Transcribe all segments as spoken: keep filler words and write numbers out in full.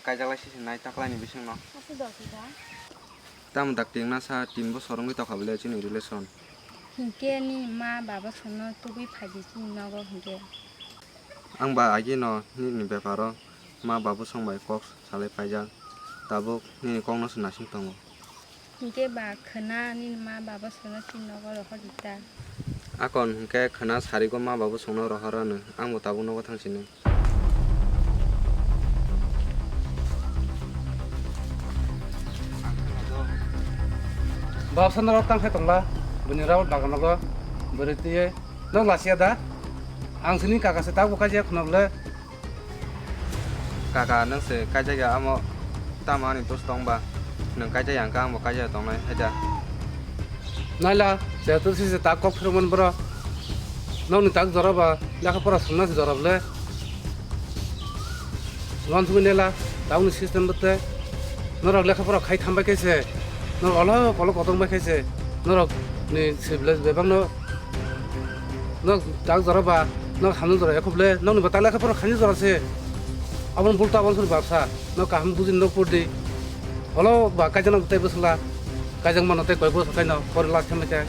Kaijaklai sisi nai taklaini bisingno. Tamo dak tingna sa tin bosor wngwi tokha bole chini relation. Hinkhe nini ma baba songno tubui phaidi chini nogo hinkhe. Ang ba agino nini beparo ma babu song bai kok salai paijak. Tabuk nini kokno se nasing tongo. Hinkhe ba khwna nini ma baba songno chini nogo rohor di ta. Akon hinkhe khwna sarigo ma babu songno rohor anw, ang bo tabuk nogo thang sini. Bawsa norok tang khe tongla, bini raut bagan nogo bwrwi twiwi nok lasiya da? Ang sini kaka se tabuk kaisa khwnam le. Kaka, nwng se kaijak ya, amo tamo ani dos tong ba? Nwng kaijak ya, hwnkhe ang bo kaijak ya tongnai, hai da? Naila, jehetu sisi tak kok phirokmani borok. Nokni tak jora ba, lekha pora songna se jora bole. Uansugui nela, tabukni system bo tei. Norok lekha pora khai tham bai khe se, norok olok olok kotor bai khe se, norok ni sible bebak no, norok tak jora ba, norok hamjak jora ekhob le, nokni bo tak lekha pora khaini jora se. Aboni bul tabang suri baksa, norok kaham bujin norok purdi. Olok ba kaijakno tei bwswla, kaijak mano tei koi bwswk kaino pore last time khe.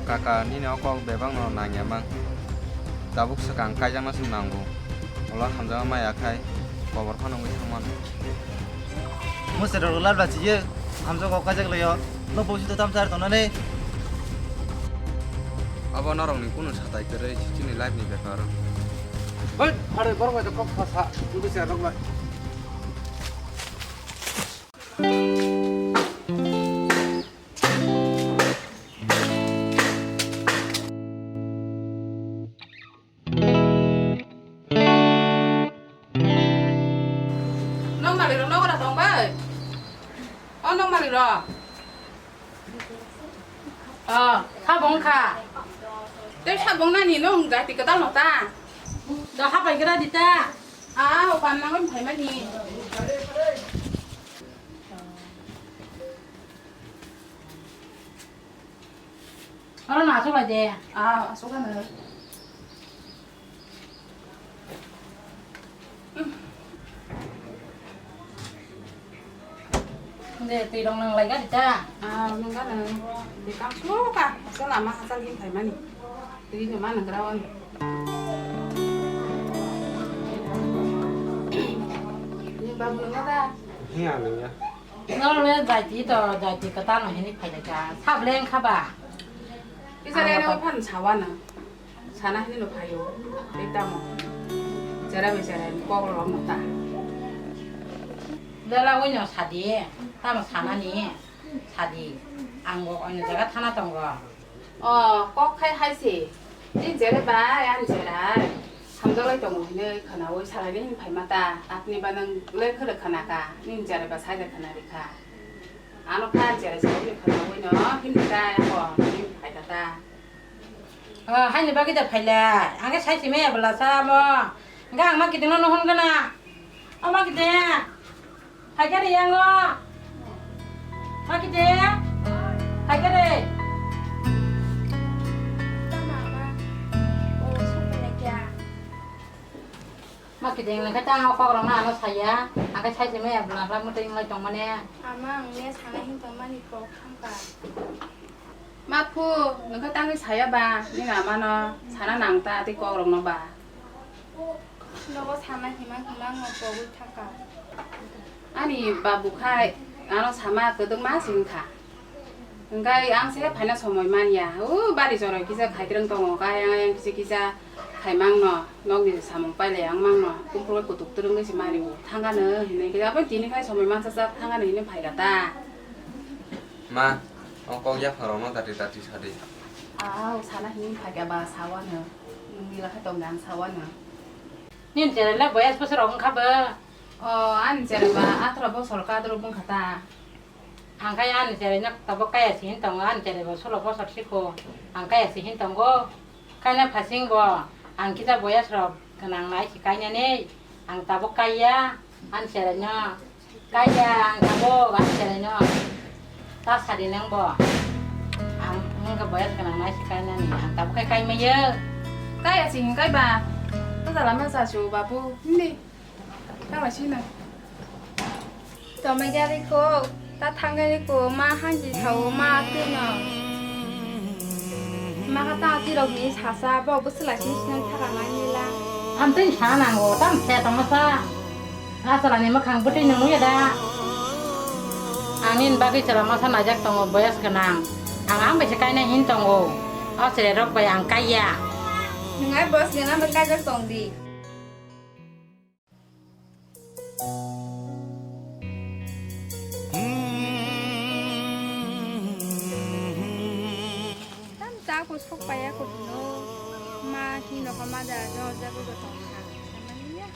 Kaka, nini o kok bebak no nangya mang. Tabuk swkang kaijakno se nango. Ulo hamjakma maya khai kobor phano wngwi thangmano. Mwswrwng rok lal bachiye, hamjak kok kaijak laio. No bosi to tamsar tongnani. Abo norokni kunu satai kwrwi chini life ni beparo. Hoi, hare borok bai kok sa sa, wngwi se rok bai. Nokmali rok nogo da tong bai? O nokmali rok. O, sabong kha. Tei sabong nani nong jati kwtal no ta? Do hapai gra di ta. A, o pan nangoi phaimani. Oro no aswk lai de. Ah, aswk ano. De, twi rok nang lai gari ta? Ah, nang gana. De, kam suka. Asal lama asal gin phaimani. Twi no ma nang grawan. Ni babu nang da? Ni ano ya. Nol le jati to, jati kwtal no hini phai lai ka. Sable wng kha ba? Kisa le no phan sawa no. Sana hini no phaio. Tei tamo. Jera be jera ni kok rok no ta. Dala oi no sadi. Tamo sana ni. Sadi. Ang bo oi no jaga thana tongo. O, kok khai hai se. Ni jere bai, ani jere. Hamjaklai tongo hinwi khwnaui salaini hini phaima ta. Atni ba nwng le khwlwk khwna ka. Nini jere ba sai de khwna ri kha. Ano kha ani jere se hini khwnaui no hini ta ako hini phai kha ta. O, haini bagwi da phaila. Ang khe sai simi ya bwla sa mo. Hwnkhe ang ma kiting no nuhun gana. O ma kiting. Phaikha de yango. Phaikha de. Phaikha de. Ma kideng le khe tang o kok rok no ano saya. Ang khe sai se maya bwla bwla mwtwi wng lai tong mani. Ama ang ne sana hin tong mani kok thang kha. Ma phu, nwng khe tangwi saya ba, nini ama no sana nang ta tei kok rok no ba. Nogo sana hima hima ang pogwi thangkha. Ani babu khai ano sama kwdwkma se wngkha. Hwnkhe ang se phaina somoi manya. O bari joroi kisa khaitrwng tongo, khe ayang ayang kisa kisa khaimang no, nokni samung pailai ang mangno, kumpulwi kutuk twrwngwi se mari o. Thangano hinwi khe abo tini khai somoi mansa jak thangano hinwi phaikha ta. Ma, o kok yapharokno dati dati sadi. Aw, sana hinwi phaikha ba sawano. Nwng nila khe tongda ang sawano. Nini cherai le boyas bosor rok wngkha bo? O, ani cherai ba atharo bosor kadrok wngkha ta. Ang khe ani cherai no tabuk kaya se hin tongo, ani cherai bo sulo bosor sikho. Ang kaya se hin tongo. Kaina phasing bo, ang kisa boyas rok gwnang nai se kainani. Ang tabuk kaiya, ani cherai no. Kaiya ang tabuk ani cheraino. Ta sadi nang bo. Ang wngkha boyas gwnang nai se kainani. Ang tabuk khai kaimaya. Kaiya se hinkai ba. Ta jala ma sa su babu. Hindi. Tama sina. Tomai gari ko, ta thang gari ko, ma hanji sao, ma tino. Ma ka ta ti rok ni sasa, bo bwswla sini sini thara nai nila. Amtwi sa nango, tam se tongma sa. Asalani mwkhang bwtwi nung ya da. Ang nini bagwi chwla masa naijak tongo, boyas gwnang. Ang ang bai se kainai hin tongo. O chwrai rok bai ang kaiya. Nung ai boyas gwnang bai kaijak tong di. Tam ta ko sok paya ko hino ma hino ko ma da jo ja ko tong ha. Samani ya.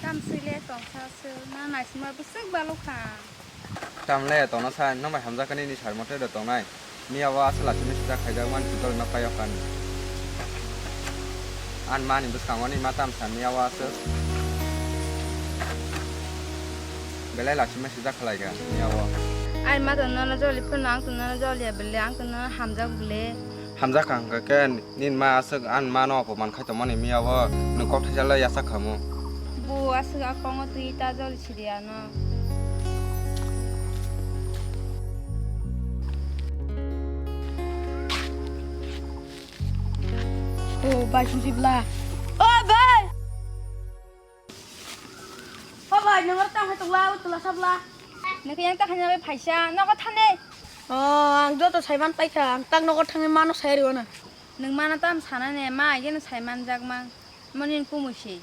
Tam sui le tongsa sui, na naisingma bwswk balokha. Tam le tongna sai, nang bai hamjakani ni sar mote do tongnai. Miya o aswk lachi misi jak khaijak man putol na paiyok ani. An mani bwskango ni ma tam sa miya o aswk. Belai lachi misi jak khalai kha miya o. Ai ma to nono joli phano ang to nono joli ya bele, ang to nono hamjak bele. Hamjak kha hwnkha khe. Nini ma aswk ani mano opoman khai tongmani miya o nwng kok thaisa le yachak khamu. Bo aswk a kongo twi ta joli sidi ano. O bai sujibla. O bai. O bai, nang oro tamo tongla, o tula sabla. Nang yang ta khanya bai phaisa, nogo thane. O, ang joto saiman paikha, ang tak nogo thangwi mano sai rwna. Nang mana tam sana ne, ma aigeno saiman jak mang. Monin kumui se.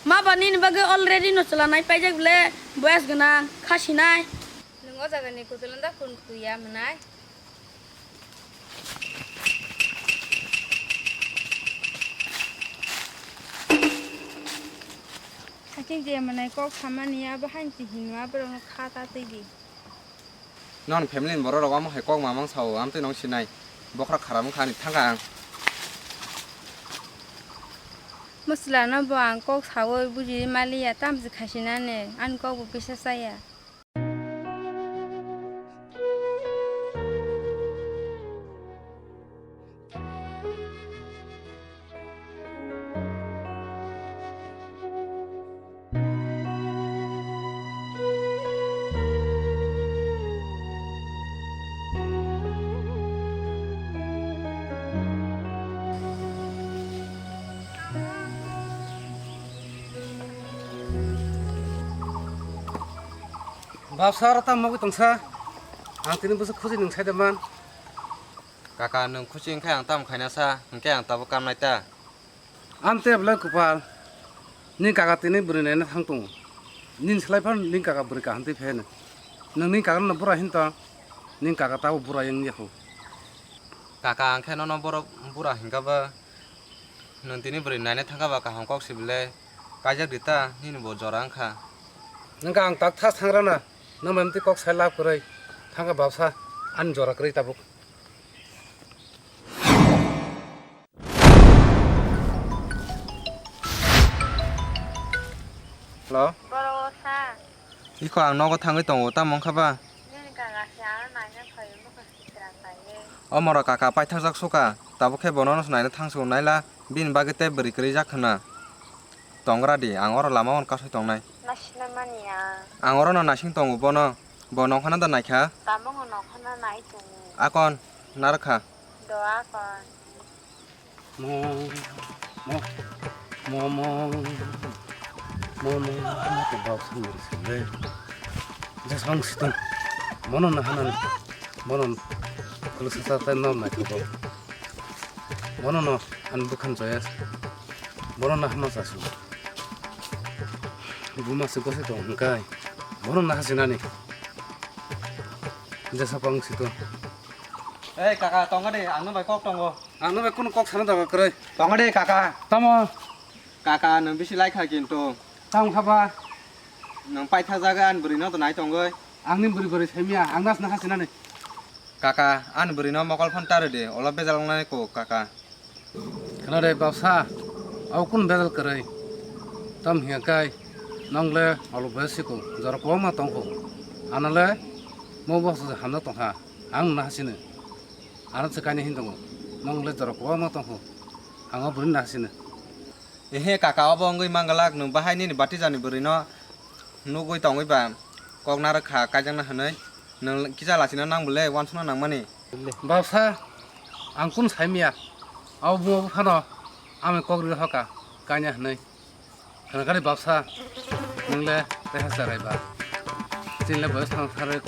Ma ba nini bagwi already no chwla nai paijak bele, boyas gwnang, kha sinai. Nang o jaga ni kutulan da kun kuya mwnai. Haching je manai kok samani abo hain si hinma borok no kha ta twi di. Non family ni borok rok amo hai kok mamang sao amtwi nong sinai bokra kharam wngkha ani thangkha ang. Mwswla no bo ang kok sawi buji maliya tamsi khasinani ani kok bo bisa chaya. Bapsa aro tamo mogwi tongsa. Ang tini bwswk khusi nwng sai de man. Kaka, nwng khusi wngkhe ang tamo khaina sa, hwnkhe ang tabuk kamnai ta. Ang tei belai kupal. Nini kaka tini bwrwi naina thang tongo. Nini slai phano nini kaka bwrwi kaham twi phai hwno. Nwng nini kaka no bura hin tong, nini kaka tabuk bura wng ya kho. Kaka, ang khe nono borok bura hinkha ba. Nwng tini bwrwi naina thangkha ba kaham kok si bwle kaijak di ta, nini bo jora wngkha. Nwng ang tak tha sangrana, nwng bai mtwi kok sai lab kwrwi thangkha bapsa, ani jora kwrwi tabuk. Hello? Boro sa. Iko ang nogo thangwi tongo, tamo wngkha ba? Nini kaka se ano naina phaio, bwkha sitra kaiye. O mora kaka paithakjak suka, tabuk khe bono no naina thangsu naila, bini bagwi tei bwrwi kwrwi jak khna. Tongra di, ang oro lama o kasui tongnai. Nasinai mani ang. Ang oro no nasing tongo bono, bo nongkhana da naikha. Tamo ngo nongkhana nai tongo. Akon, narwkha. Do akon. Mo, mo, mo, mo, mo, mo, mo, to bak sung sung le. Jeswng situng. Mono na hanan. Mono khulsa sa tai no na ko. Mono no an bukhan joyas. Mono na hama sa su. Buma se ko se to hingkai. Mono na hasinani. Jeswng situng. Ei kaka, tongo de, ang no bai kok tongo. Ang no bai kunu kok sana doga kwrwi. Tongo de kaka. Tamo? Kaka, nwng bisi lai kha kintu. Tamo kha ba? Nwng paitha jaga ani bwrwi no to nai tongoi. Ang ni bwrwi bwrwi saimya, ang nas na hasinani. Kaka, ani bwrwi no mokol phan tarwi de, olo bejal wngnai ko kaka. Khna de bapsa, abo kunu bejal kwrwi. Tam hiya kai. Nongle olo bai siko, jora kwbangma tongkho. Anole mo boksa hamjak tongkha, ang nahasino. Ano se kainwi hin tongo. Nongle jora kwbangma tongkho, ang o bwrwino nahasino. Ehe kaka, obo wngwi manglak, nwng bahai nini batijani bwrwino nugwi tongwi ba kok narwk kha kaijakna hwnwi. Nwng kisa lachina nang bwle, uansukna nangmani. Bapsa, ang kunu saimya. Abo buma buphano amni kok rwui hoka kaina hwnwi. Hwnkhai bapsa, nwng le teha cherai ba. Chini le boyos thang tharwi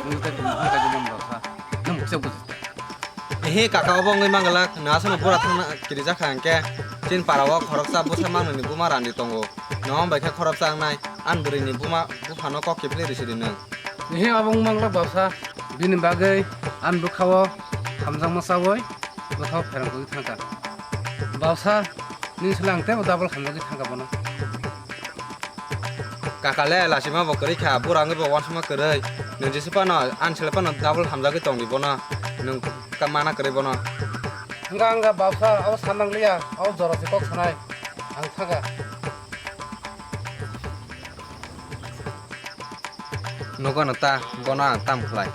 nwng tei bini hwn kaijak mani bapsa. Nwng muksa buji ta. Ehe kaka, obo wngwi manglak, nwng aswkno bura thangna kirijak kha hwnkhe, chini para o khoroksa bwsa mangnwini buma randi tongo. Nwng bai khe khoroksa wngnai, ani bwrwini buma buphano kok kiphilwi rw sidi nwng. Ehe, obo wng manglak bapsa, bini bagwi ani bwkha o hamjakma chaui bwkha o pherang kogwi thangkha. Bapsa, nini sle ang teibo double hamjagwi thangkha bono. Kaka le lachima bo kwrwi kha, bura wngwi bo uansukma kwrwi. Nwng jesa phano, ani sle phano double hamjagwi tongdi bono. Nwng ka-, mana kwrwi bono. Wngkha, wngkha, bapsa, abo san nang liya, abo jora se kok sanai. Ang thangkha. Nogo no ta, bono ang tam khlai.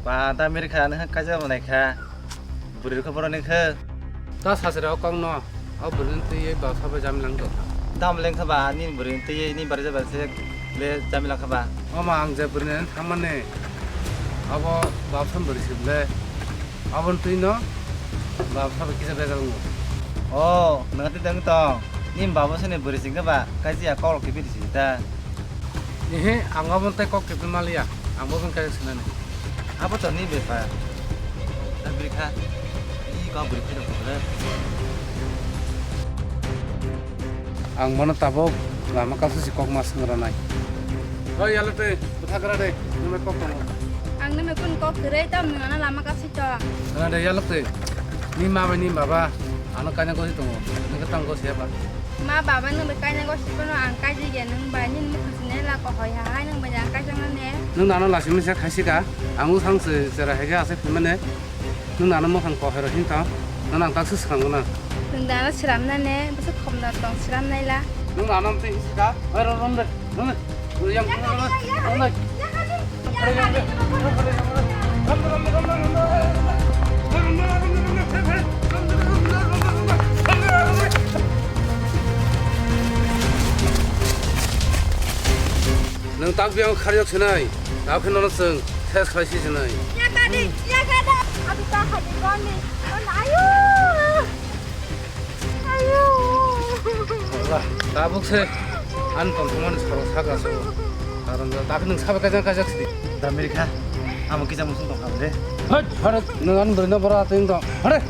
Ba, da mirkha, nang kaisa bo naikha. Bwrwi khe borok ni khe. Ta sasre o kok no, o bwrwi ni twi ba sabai jamilang do. Dam leng kha ba, ni bwrwi ni twi ni barja barja le jamilang kha ba. O ma, ang je bwrwi ni thangmani, abo bapsa bwrwi sibole. Aboni twi no bapsa bai kisa bejal wngo. O, nang twi dang tong. Ni babo sene bwrwi sing kha ba, kaisa ya kok rok khe bidi sing ta. Ehe, ang abo tei kok kebeng maliya, ang bo beng kaya sinani. Abo to ni bepar. Ta bwrwi kha. I kok bwrwi kha rok le. Ang bono tabuk lama kaisa si kok ma swngra nai. Oi, yalo tei, bwtha gra de, nang kok tongo. Ang nang kun kok kwrwi tam nang lama kaisa to. Gra de, yalo tei. Ni ma bai ni baba, ano kaina gosi tongo. Nang tang gosi ya ba. Ma baba nwng bai kaina gosi phano ang kaijak ya, nwng bai nini mukhang sinai la, kohoi ha hai nwng bai ang kaijak nani. Nwng nano lasi misa khaisi ka, ang usang se chera hege ase phimane. Nwng nano mukhang kohoi ro hin tong, nang ang tak se swkang gana. Nwng dano sram nani, bwswk khomdor tong sram nai la. Nwng nano mte hisi ka, oi ro rom de, rom de. Yang, rom de, rom de. Nwng tak biyang kharjak sinai, tak khe nono chwng ses khlai si sinai. Yakadi, yakada, abi ta hadi koni, ayo. Ayo. Wala, tabuk se, ani tongthokmani salo saka se. Karon da, tak nwng sabai kajak kajak sidi. Da mirkha, amo kisa musung tongkha de. Hoi, hore, nwng ani bwrwino bora atwing tong. Hore.